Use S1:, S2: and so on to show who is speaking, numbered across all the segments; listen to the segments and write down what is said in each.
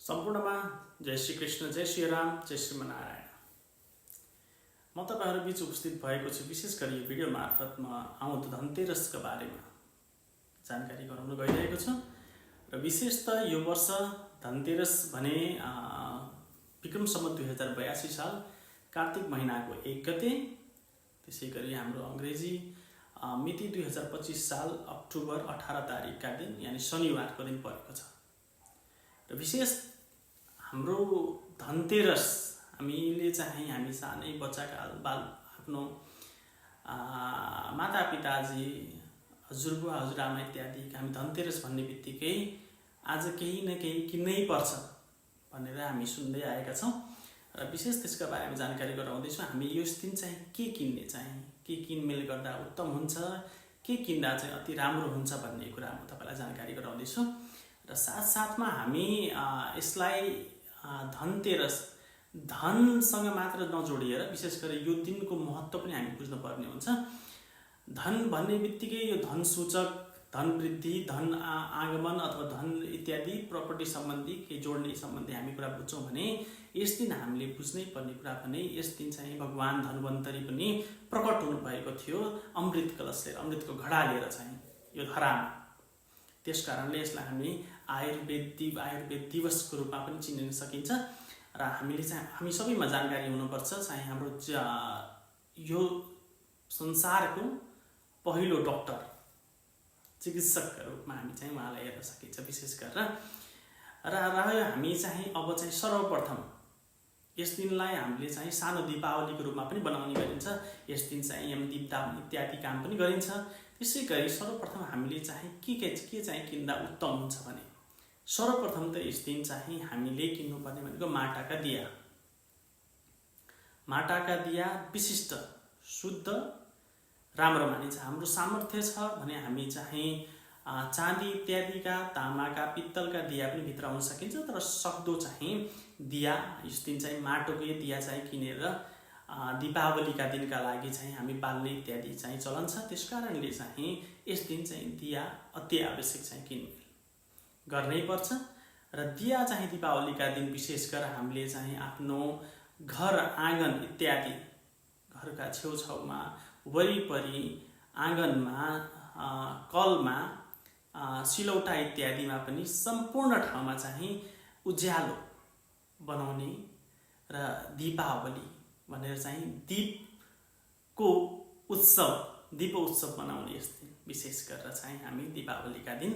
S1: सम्पूर्णमा जय श्री कृष्ण, जय श्री राम, जय श्रीमनारायण। म तपाईहरु बीच उपस्थित भएको छु। विशेष गरी यो भिडियो मार्फत म आउँदो धनतेरसका बारेमा जानकारी गराउन गइरहेको छु। र विशेष त यो वर्ष धनतेरस भने विक्रम सम्वत 2082 साल कार्तिक महिनाको 1 गते, त्यसैगरी हाम्रो अंग्रेजी मिति 2025 साल अक्टोबर 18 तारिकका दिन यानी शनिबारको दिन परेको छ। र विशेष हाम्रो धनतेरस हामीले चाहिँ हामी सानै बच्चाकाल आफ्नो मातापिताजी, हजुरबुवा हजुरआमा इत्यादि हामी धनतेरस भन्ने बित्तिकै आज केही न केही किन्नै पर्छ भनेर हामी सुन्दै आएका छौं। र विशेष त्यसका बारेमा जानकारी गराउँदैछु। हामी यस दिन चाहिँ के किन्ने चाहिँ के किनमेल गर्दा उत्तम हुन्छ, के किन्दा चाहिँ अति राम्रो हुन्छ भन्ने कुरा म तपाईलाई जानकारी गराउँदैछु। र साथसाथमा हामी यसलाई धनतेरस धनसँग मात्र नजोडिएर विशेष गरी यो दिनको महत्त्व पनि हामी बुझ्न पर्ने हुन्छ। धन भन्ने बित्तिकै यो धन सूचक, धन वृद्धि, धन आगमन अथवा धन इत्यादि प्रपर्टी सम्बन्धी केही जोड्ने सम्बन्धी हामी कुरा बुझ्छौं भने यस दिन हामीले बुझ्नै पर्ने कुरा भने यस दिन चाहिँ भगवान धन्वन्तरी पनि प्रकट हुनु भएको थियो अमृत कलश लिएर, अमृतको घडा लिएर चाहिँ यो धरामा। त्यसकारणले यसलाई हामी आयुर्वेद दिवसको रूपमा पनि चिनिन सकिन्छ। र हामीले चाहिँ हामी सबैमा जानकारी हुनुपर्छ चाहिँ हाम्रो यो संसारको पहिलो डाक्टर, चिकित्सकका रूपमा हामी चाहिँ उहाँलाई हेर्न सकिन्छ विशेष गरेर। र हामी चाहिँ अब चाहिँ सर्वप्रथम यस दिनलाई हामीले चाहिँ सानो दीपावलीको रूपमा पनि बनाउने गरिन्छ। यस दिन चाहिँ दीपदान इत्यादि काम पनि गरिन्छ। त्यसैगरी सर्वप्रथम हामीले चाहिँ के चाहिँ किन्दा उत्तम हुन्छ भने सर्वप्रथम त यस दिन चाहिँ हामीले किन्नुपर्ने भनेको माटाका दिया। माटाका दिया विशिष्ट, शुद्ध, राम्रो मानिन्छ। हाम्रो सामर्थ्य छ भने हामी चाहिँ चाँदी इत्यादिका, तामाका, पित्तलका दिया पनि भित्राउन सकिन्छ। तर सक्दो चाहिँ दिया यस दिन चाहिँ माटोकै दिया चाहिँ किनेर दीपावलीका दिनका लागि चाहिँ हामी बाल्ने इत्यादि चाहिँ चलन छ। त्यसकारणले चाहिँ यस दिन चाहिँ दिया अति आवश्यक चाहिँ किनमेल गर्नै पर्छ। र दिया चाहिँ दीपावलीका दिन विशेष गरेर हामीले चाहिँ आफ्नो घर आँगन इत्यादि, घरका छेउछाउमा, वरिपरि, आँगनमा, कलमा, सिलौटा इत्यादिमा पनि सम्पूर्ण ठाउँमा चाहिँ उज्यालो बनाउने र दीपावली भनेर चाहिँ दीप उत्सव मनाउने यस दिन विशेष गरेर चाहिँ हामी दीपावलीका दिन।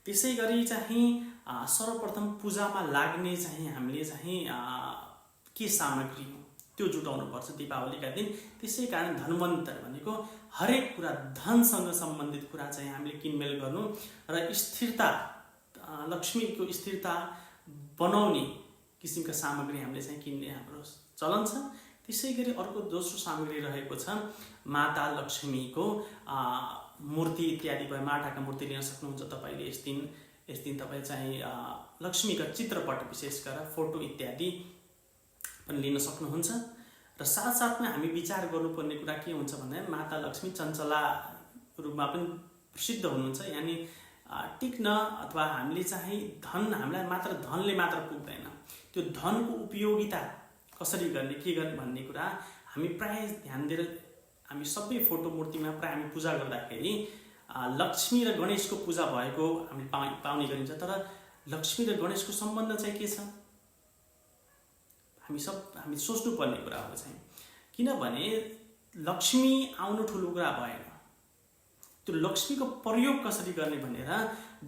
S1: त्यसैगरी चाहिँ सर्वप्रथम पूजामा लाग्ने चाहिँ हामीले चाहिँ के सामग्री हो त्यो जुटाउनु पर्छ दीपावलीका दिन। त्यसैकारण धन्वन्तर भनेको हरेक कुरा धनसँग सम्बन्धित कुरा चाहिँ हामीले किनमेल गर्नु र स्थिरता, लक्ष्मीको स्थिरता बनाउने किसिमका सामग्री हामीले चाहिँ किन्ने हाम्रो चलन छ। त्यसैगरी अर्को दोस्रो सामग्री रहेको छ माता लक्ष्मीको मूर्ति इत्यादि भयो। माटाका मूर्ति लिन सक्नुहुन्छ तपाईले यस दिन तपाईले चाहिँ लक्ष्मीका चित्रपट विशेष गरेर फोटो इत्यादि पनि लिन सक्नुहुन्छ। र साथसाथमा हामी विचार गर्नुपर्ने कुरा के हुन्छ भन्दा माता लक्ष्मी चञ्चला रूपमा पनि प्रसिद्ध हुनुहुन्छ। यानी टिक्न अथवा हामीले चाहिँ धन, हामीलाई मात्र धनले मात्र पुग्दैन, त्यो धनको उपयोगिता कसरी गर्ने, के गर्ने भन्ने कुरा हामी प्राय ध्यान दिएर हामी सबै फोटो मूर्तिमा प्राय हामी पूजा गर्दाखेरि लक्ष्मी र गणेशको पूजा भएको हामीले पाउने गरिन्छ। तर लक्ष्मी र गणेशको सम्बन्ध चाहिँ के छ हामी सोच्नुपर्ने कुरा हो चाहिँ। किनभने लक्ष्मी आउनु ठुलो कुरा भएन, त्यो लक्ष्मीको प्रयोग कसरी गर्ने भनेर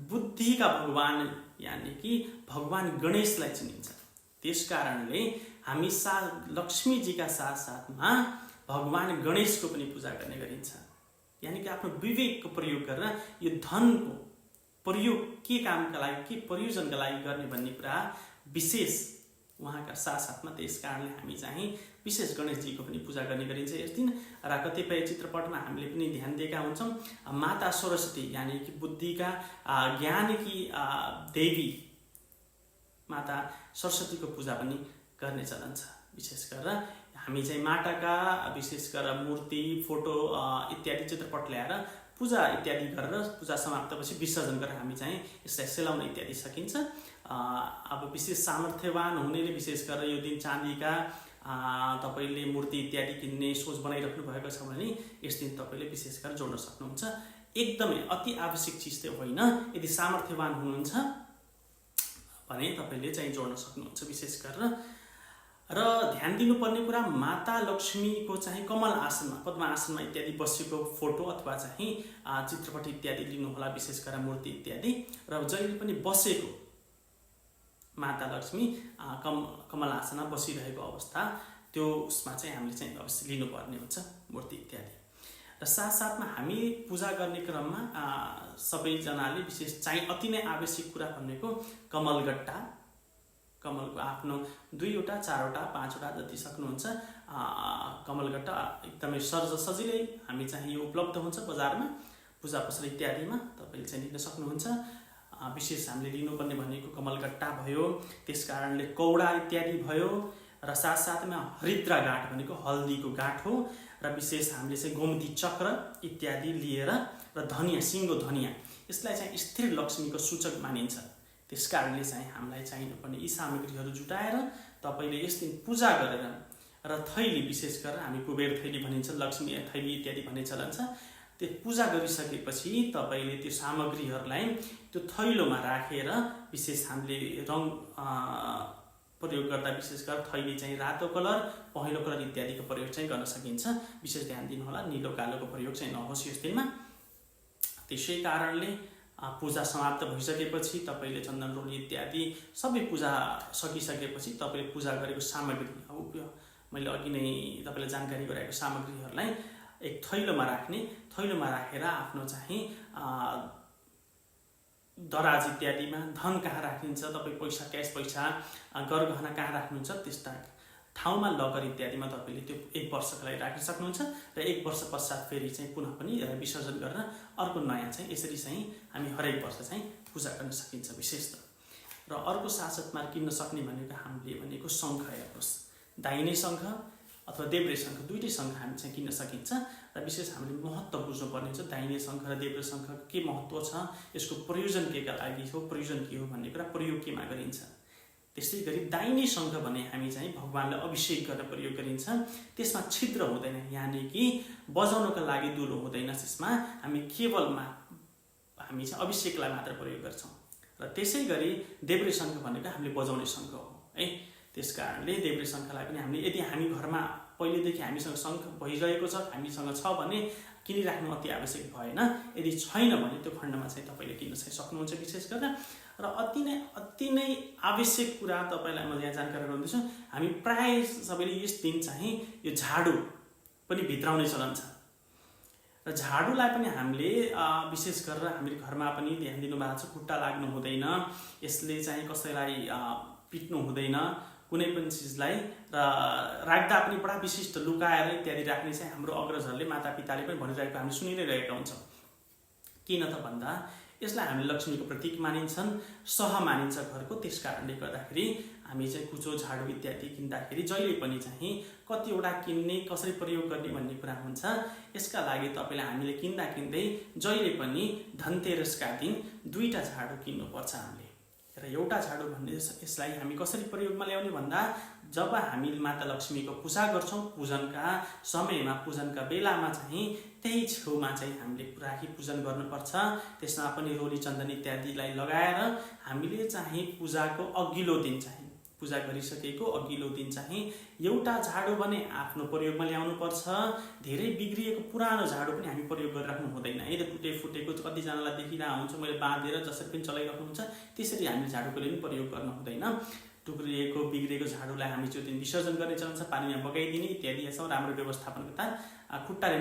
S1: बुद्धिका भगवान यानी कि भगवान गणेशलाई चिनिन्छ। त्यसकारणले हामी लक्ष्मीजीका साथसाथमा भगवान गणेशको पनि पूजा गर्ने गरिन्छ। यानी कि आफ्नो विवेकको प्रयोग गरेर यो धनको प्रयोग के कामका लागि, के प्रयोजनका लागि गर्ने भन्ने कुरा विशेष उहाँका साथसाथमा। त्यसकारणले हामी चाहिँ विशेष गणेशजीको पनि पूजा गर्ने गरिन्छ यस दिन। र कतिपय चित्रपटमा हामीले पनि ध्यान दिएका हुन्छौँ माता सरस्वती यानी कि बुद्धिका, ज्ञानकी देवी माता सरस्वतीको पूजा पनि गर्ने चलन छ। विशेष गरेर हामी चाहिँ माटाका विशेष गरेर मूर्ति, फोटो इत्यादि चित्रपट ल्याएर पूजा इत्यादि गरेर पूजा समाप्त भएपछि विसर्जन गरेर हामी चाहिँ यसलाई सेलाउन इत्यादि सकिन्छ। अब विशेष सामर्थ्यवान हुनेले विशेष गरेर यो दिन चाँदीका तपाईले मूर्ति इत्यादि किन्ने सोच बनाइराख्नु भएको छ भने यस दिन तपाईले विशेष गरेर जोड्न सक्नुहुन्छ। एकदमै अति आवश्यक चिज चाहिँ होइन, यदि सामर्थ्यवान हुनुहुन्छ भने तपाईले चाहिँ जोड्न सक्नुहुन्छ विशेष गरेर। र ध्यान दिनुपर्ने कुरा माता लक्ष्मीको चाहिँ कमल आसनमा पद्मासनमा इत्यादि बसेको फोटो अथवा चाहिँ चित्रपट इत्यादि लिनुहोला विशेष गरेर मूर्ति इत्यादि। र जहिले पनि बसेको माता लक्ष्मी कमल आसनमा बसिरहेको अवस्था त्यो उसमा चाहिँ हामीले चाहिँ अवश्य लिनुपर्ने हुन्छ मूर्ति इत्यादि। र साथसाथमा हामी पूजा गर्ने क्रममा सबैजनाले विशेष चाहिँ अति नै आवश्यक कुरा भनेको कमलगट्टा, कमलको आफ्नो 2वटा 4वटा 5वटा जति सक्नुहुन्छ कमलगट्टा एकदमै सजिलै हामी चाहिँ यो उपलब्ध हुन्छ बजारमा, पूजा पसल इत्यादिमा तपाईले चाहिँ लिन सक्नुहुन्छ। विशेष हामीले लिनुपर्ने भनेको कमलगट्टा भयो, त्यसकारणले कौडा इत्यादि भयो, र साथसाथमा हरिद्रा गाँठ भनेको हल्दीको गाँठ हो, र विशेष हामीले चाहिँ गोमती चक्र इत्यादि लिएर, र धनिया, सिङ्गो धनिया, यसलाई चाहिँ स्थिर लक्ष्मीको सूचक मानिन्छ। त्यसकारणले चाहिँ हामीलाई चाहिनुपर्ने यी सामग्रीहरू जुटाएर तपाईले यस दिन पूजा गरेर, र थैली विशेष गरेर हामी कुबेर थैली भनिन्छ, लक्ष्मी थैली इत्यादि भन्ने चलन छ, त्यो पूजा गरिसकेपछि तपाईले त्यो सामग्रीहरूलाई त्यो थैलोमा राखेर विशेष हामीले रङ प्रयोग गर्दा विशेष गरेर थैली चाहिँ रातो कलर, पहेँलो कलर इत्यादिको प्रयोग चाहिँ गर्न सकिन्छ। विशेष ध्यान दिनुहोला नीलो कालोको प्रयोग चाहिँ नहोस् यस दिनमा। त्यसै कारणले पूजा समाप्त भइसकेपछि तपाईले चन्दन रोली इत्यादि सबै पूजा सकिसकेपछि तपाईले पूजा गरेको सामग्री, मैले अघि नै तपाईलाई जानकारी गराएको सामग्रीहरूलाई एक थैलोमा राख्ने, थैलोमा राखेर आफ्नो चाहिँ दराज इत्यादिमा धन कहाँ राखिन्छ, तपाईँ पैसा क्यास पैसा गरगहना कहाँ राख्नुहुन्छ त्यस्ता ठाउँमा लकर इत्यादिमा तपाईले त्यो 1 वर्षको लागि राख्न सक्नुहुन्छ। र 1 वर्ष पश्चात फेरि चाहिँ पुनः पनि विसर्जन गरेर अर्को नयाँ चाहिँ यसरी चाहिँ हामी हरेक वर्ष चाहिँ पूजा गर्न सकिन्छ विशेषतः। र अर्को साथसाथमा किन्न सक्ने भनेको हामीले भनेको शङ्ख हेर्नुहोस्, दाहिने शङ्ख अथवा देब्रे शङ्ख दुईटै शङ्ख हामी चाहिँ किन्न सकिन्छ। र विशेष हामीले महत्त्व बुझ्नुपर्ने हुन्छ दाहिने शङ्ख र देब्रे शङ्खको के महत्त्व छ, यसको प्रयोजन केका लागि हो, प्रयोजन के हो भन्ने कुरा, प्रयोग केमा गरिन्छ। त्यसै गरी दाहिने शङ्ख भने हामी चाहिँ भगवानलाई अभिषेक गर्न प्रयोग गरिन्छ, त्यसमा छिद्र हुँदैन, यानि कि बजाउनको लागि दुलो हुँदैन, त्यसमा हामी केवलमा हामी चाहिँ अभिषेकलाई मात्र प्रयोग गर्छौँ। र त्यसै गरी देब्रे शङ्ख भनेको हामीले बजाउने शङ्ख हो है। त्यसकारणले देब्रे शङ्खलाई पनि हामीले यदि हामी घरमा पहिलेदेखि हामीसँग शङ्ख भइरहेको छ, हामीसँग छ भने किनिराख्नु अति आवश्यक भएन, यदि छैन भने त्यो खण्डमा चाहिँ तपाईले किन्न चाहिँ सक्नुहुन्छ विशेष गरेर। र अति नै आवश्यक कुरा तपाईलाई म यहाँ जानकारी गराउँदैछु, हामी प्राय सबैले यस दिन चाहिँ यो झाडु पनि भित्राउने चलन छ, र झाडुलाई पनि हामीले विशेष गरेर हामीले घरमा पनि ध्यान दिनु भएको छ, खुट्टा लाग्नु हुँदैन, यसले चाहिँ कसैलाई पिट्नु हुँदैन, कुनै पनि चिजलाई, र राख्दा पनि बडा विशिष्ट लुकाएर इत्यादि राख्ने चाहिँ हाम्रो अग्रजहरूले मातापिताले पनि भनिरहेको हामी सुनि नै रहेका हुन्छौँ। किन त भन्दा यसलाई हामीले लक्ष्मीको प्रतीक मानिन्छन्, सह मानिन्छ घरको। त्यसकारणले गर्दाखेरि हामी चाहिँ कुचो झाडु इत्यादि किन्दाखेरि जहिले पनि चाहिँ कतिवटा किन्ने, कसरी प्रयोग गर्ने भन्ने कुरा हुन्छ। यसका लागि तपाईले हामीले किन्दा किन्दै जहिले पनि धनतेरसका दिन 2टा झाडु किन्नुपर्छ हामीले। र एउटा झाडु भन्ने यसलाई हामी कसरी प्रयोगमा ल्याउने भन्दा जब हामी माता लक्ष्मीको पूजा गर्छौँ, पूजनका समयमा, पूजनका बेलामा चाहिँ त्यही छेउमा चाहिँ हामीले राखी पूजन गर्नुपर्छ। त्यसमा पनि रोली चन्दन इत्यादिलाई लगाएर हामीले चाहिँ पूजाको अघिल्लो दिन चाहिँ, पूजा गरिसकेको अघिल्लो दिन चाहिँ एउटा झाडु भने आफ्नो प्रयोगमा ल्याउनुपर्छ। धेरै बिग्रिएको पुरानो झाडु पनि हामी प्रयोग गरिराख्नु हुँदैन है। टुटे फुटेको कतिजनालाई देखिरहेको हुन्छ, मैले बाँधेर जसरी पनि चलाइराख्नुहुन्छ त्यसरी हामीले झाडुको पनि प्रयोग गर्नु हुँदैन। टुक्रिएको बिग्रेको झाडुलाई हामी त्यो दिन विसर्जन गर्ने चलन छ, पानीमा बगाइदिने इत्यादि यसो राम्रो व्यवस्थापन गर्दा खुट्टाले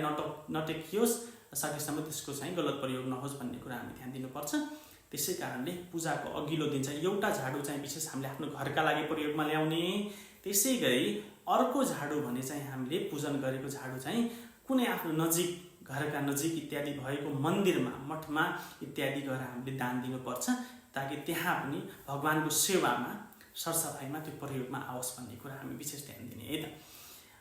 S1: नटेकियोस्, सकेसम्म त्यसको चाहिँ गलत प्रयोग नहोस् भन्ने कुरा हामी ध्यान दिनुपर्छ। त्यसै कारणले पूजाको अघिल्लो दिन चाहिँ एउटा झाडु चाहिँ विशेष हामीले आफ्नो घरका लागि प्रयोगमा ल्याउने। त्यसै गरी अर्को झाडु भने चाहिँ हामीले पूजन गरेको झाडु चाहिँ कुनै आफ्नो नजिक, घरका नजिक इत्यादि भएको मन्दिरमा, मठमा इत्यादि गएर हामीले दान दिनुपर्छ, ताकि त्यहाँ पनि भगवानको सेवामा, सरसफाइमा त्यो प्रयोगमा आओस् भन्ने कुरा हामी विशेष ध्यान दिने है त।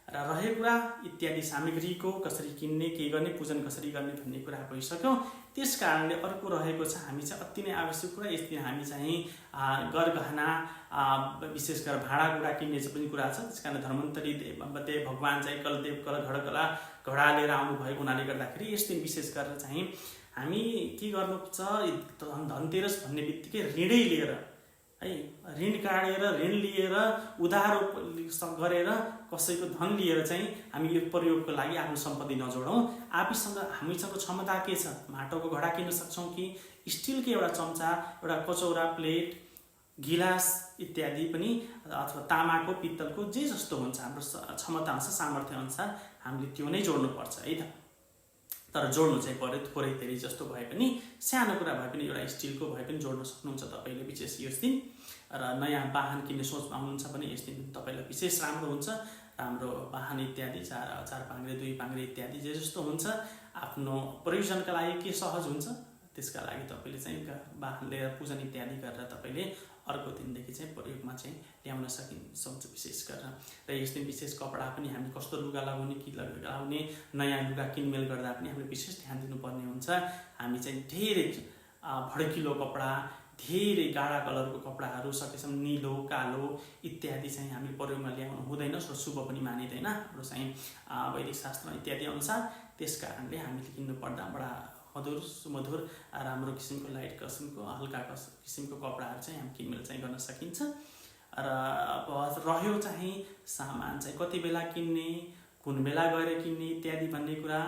S1: र रहेको कुरा इत्यादि सामग्रीको कसरी किन्ने, के गर्ने, पूजन कसरी गर्ने भन्ने कुरा भइसक्यो। त्यस कारणले अर्को रहेको छ हामी चाहिँ अति नै आवश्यक कुरा, यस दिन हामी चाहिँ गरगहना विशेष गरेर भाँडाकुँडा किन्ने चाहिँ पनि कुरा छ। त्यस कारण धन्वन्तरी देव भगवान चाहिँ कलदेव कल घडा लिएर आउनुभएको हुनाले गर्दाखेरि यस दिन विशेष गरेर चाहिँ हामी के गर्नुपर्छ, धनतेरस भन्ने बित्तिकै ऋणै लिएर है, ऋण काटेर ऋण लिएर उधारो गरेर कसैको धन लिएर चाहिँ हामी यो प्रयोगको लागि आफ्नो सम्पत्ति नजोडौँ। हामीसँग क्षमता के छ, माटोको घडा किन्न सक्छौँ कि स्टिलको एउटा चम्चा, एउटा कचौरा, प्लेट, गिलास इत्यादि पनि, अथवा तामाको, पित्तलको, जे जस्तो हुन्छ हाम्रो क्षमता अनुसार, सामर्थ्य अनुसार हामीले त्यो नै जोड्नुपर्छ है त। तर जोड्नु चाहिँ पर्यो, थोरै धेरै जस्तो भए पनि, सानो कुरा भए पनि, एउटा स्टिलको भए पनि जोड्न सक्नुहुन्छ तपाईँले विशेष यस दिन। र नयाँ वाहन किन्ने सोचमा हुनुहुन्छ भने यस दिन तपाईँलाई विशेष राम्रो हुन्छ। राम्रो वाहन इत्यादि, 4 पाङ्ग्रे 2 पाङ्ग्रे इत्यादि जे जस्तो हुन्छ, आफ्नो प्रयोजनका लागि के सहज हुन्छ त्यसका लागि तपाईँले चाहिँ वाहन लिएर पूजन इत्यादि गरेर तपाईँले अर्को दिनदेखि चाहिँ प्रयोगमा चाहिँ ल्याउन सक्छ विशेष गरेर। र यस दिन विशेष कपडा पनि हामी कस्तो लुगा लगाउने, के लगाउने, नयाँ लुगा किनमेल गर्दा पनि हामीले विशेष ध्यान दिनुपर्ने हुन्छ। हामी चाहिँ धेरै भड्किलो कपडा, धेरै गाढा कलरको कपडाहरू, सकेसम्म निलो, कालो इत्यादि चाहिँ हामी प्रयोगमा ल्याउनु हुँदैन, शुभ पनि मानिँदैन हाम्रो चाहिँ वैदिक शास्त्र इत्यादि अनुसार। त्यस कारणले हामीले किन्नुपर्दा बडा मधुर सुमधुर राम्रो किसिमको, लाइट किसिमको, हल्का किसिमको कपडाहरू चाहिँ हामी किनमेल चाहिँ गर्न सकिन्छ। र अब रह्यो चाहिँ सामान चाहिँ कति बेला किन्ने, कुन बेला गएर किन्ने इत्यादि भन्ने कुरा।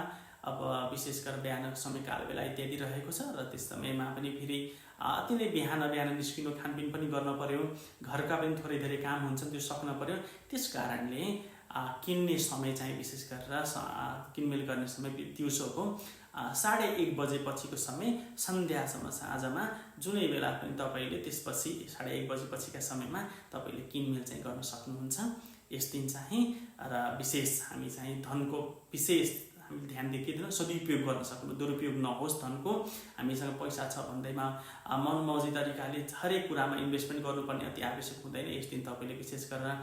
S1: अब विशेष गरेर बिहानको समय, काल बेला इत्यादि रहेको छ र त्यस समयमा पनि फेरि अति नै बिहान निस्किनु, खानपिन पनि गर्न पर्यो, घरका पनि थोरै धेरै काम हुन्छन्, त्यो सक्न पर्यो। त्यस कारणले किन्ने समय चाहिँ विशेष गरेर किनमेल गर्ने समय दिउँसोको 1:30 बजेपछिको समय, सन्ध्यासम्म, साँझमा जुनै बेला पनि तपाईँले त्यसपछि 1:30 बजेपछिका समयमा तपाईँले किनमेल चाहिँ गर्न सक्नुहुन्छ यस दिन चाहिँ। र विशेष हामी चाहिँ धनको विशेष हामीले ध्यान दिएर सदुपयोग गर्न सक्नु, दुरुपयोग नहोस् धनको। हामीसँग पैसा छ भन्दैमा मनमौजी तरिकाले हरेक कुरामा इन्भेस्टमेन्ट गर्नुपर्ने अति आवश्यक हुँदैन। यस दिन तपाईँले विशेष गरेर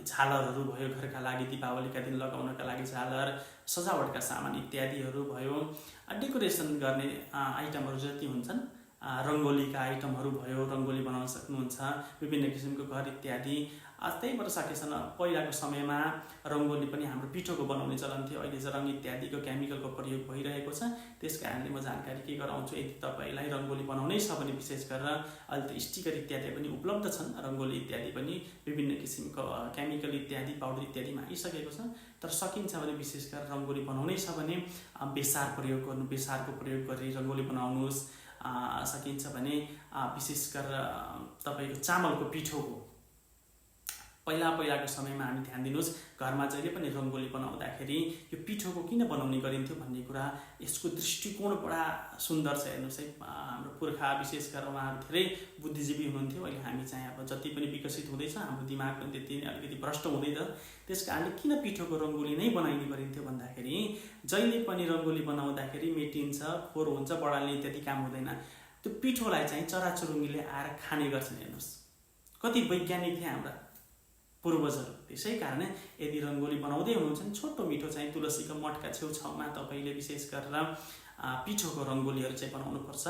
S1: झालरहरू भयो, घरका लागि दीपावलीका दिन लगाउनका लागि झालर, सजावटका सामान इत्यादिहरू भयो, डेकोरेसन गर्ने आइटमहरू जति हुन्छन्, रङ्गोलीका आइटमहरू भयो, रङ्गोली बनाउन सक्नुहुन्छ, विभिन्न किसिमको घर इत्यादि। त्यही भएर सकेसम्म पहिलाको समयमा रङ्गोली पनि हाम्रो पिठोको बनाउने चलन थियो, अहिले चाहिँ रङ इत्यादिको केमिकलको प्रयोग भइरहेको छ। त्यस कारणले म जानकारी के गराउँछु, यदि तपाईँलाई रङ्गोली बनाउनै छ भने विशेष गरेर अहिले त स्टिकर इत्यादि पनि उपलब्ध छन्, रङ्गोली इत्यादि पनि विभिन्न किसिमको केमिकल इत्यादि, पाउडर इत्यादिमा आइसकेको छ। तर सकिन्छ भने विशेष गरेर रङ्गोली बनाउनै छ भने बेसार प्रयोग गर्नु, बेसारको प्रयोग गरी रङ्गोली बनाउनुहोस्। सकिन्छ भने विशेष गरेर तपाईँको चामलको पिठोको, पहिलाको समयमा हामी ध्यान दिनुहोस्, घरमा जहिले पनि रङ्गोली बनाउँदाखेरि यो पिठोको किन बनाउने गरिन्थ्यो भन्ने कुरा, यसको दृष्टिकोण बडा सुन्दर छ। हेर्नुहोस् है, हाम्रो पुर्खा विशेष गरेर उहाँहरू धेरै बुद्धिजीवी हुनुहुन्थ्यो। अहिले हामी चाहिँ अब जति पनि विकसित हुँदैछ, हाम्रो दिमाग पनि त्यति अलिकति भ्रष्ट हुँदैछ। त्यस कारणले किन पिठोको रङ्गोली नै बनाइने गरिन्थ्यो भन्दाखेरि जहिले पनि रङ्गोली बनाउँदाखेरि मेटिन्छ, फोहोर हुन्छ, बढाल्ने इत्यादि काम हुँदैन। त्यो पिठोलाई चाहिँ चराचुरुङ्गीले आएर खाने गर्छन्। हेर्नुहोस् कति वैज्ञानिक थिए हाम्रा पूर्वजहरू। त्यसै कारण यदि रङ्गोली बनाउँदै हुनुहुन्छ भने छोटो मिठो चाहिँ तुलसीको मठका छेउछाउमा तपाईँले विशेष गरेर पिठोको रङ्गोलीहरू चाहिँ बनाउनुपर्छ।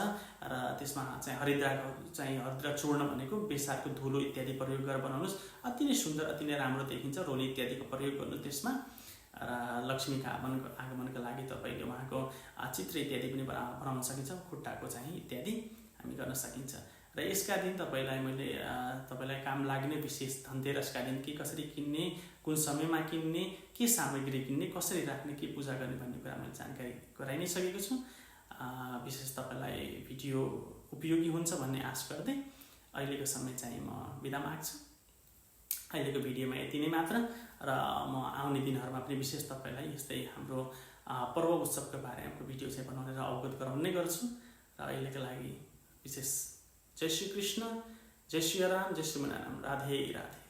S1: र त्यसमा चाहिँ हरिद्रा चूर्ण भनेको बेसारको धुलो इत्यादि प्रयोग गरेर बनाउनुहोस्, अति नै सुन्दर, अति नै राम्रो देखिन्छ। रोली इत्यादिको प्रयोग गर्नु त्यसमा। र लक्ष्मीका आगमनका लागि तपाईँले उहाँको चित्र इत्यादि पनि बनाउन सकिन्छ, खुट्टाको चाहिँ इत्यादि हामी गर्न सकिन्छ। र यसका दिन तपाईँलाई काम लाग्ने विशेष धनतेरसका दिन के कसरी किन्ने, कुन समयमा किन्ने, के सामग्री किन्ने, कसरी राख्ने, के पूजा गर्ने भन्ने कुरा मैले जानकारी गराइ नै सकेको छु। विशेष तपाईँलाई भिडियो उपयोगी हुन्छ भन्ने आश गर्दै अहिलेको समय चाहिँ म बिदा माग्छु। अहिलेको भिडियोमा यति नै मात्र। र म आउने दिनहरूमा पनि विशेष तपाईँलाई यस्तै हाम्रो पर्व उत्सवको बारेमा भिडियो चाहिँ बनाउनेर अवगत गराउने गर्छु। र अहिलेको लागि विशेष जय श्री कृष्ण, जय श्री राम, जय श्री राम, राधे राधे।